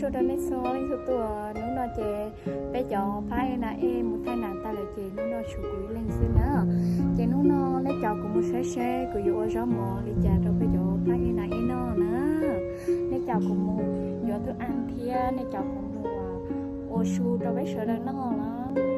Rau nej txhua leej txhua tus, hnub no ces peb cov phab ej nas ej mus thaij nas tag lawm ces hnub no tshuav kuv ib leeg xwb na. Ces hnub no nej caum kuv mus saib seb kuv yuav ua zaub mov li cas rau peb cov phab ej nas ej noj na. Nej caum kuv mus yuav tus as thiab nej caum kuv mus ua su rau peb sawv daws noj na.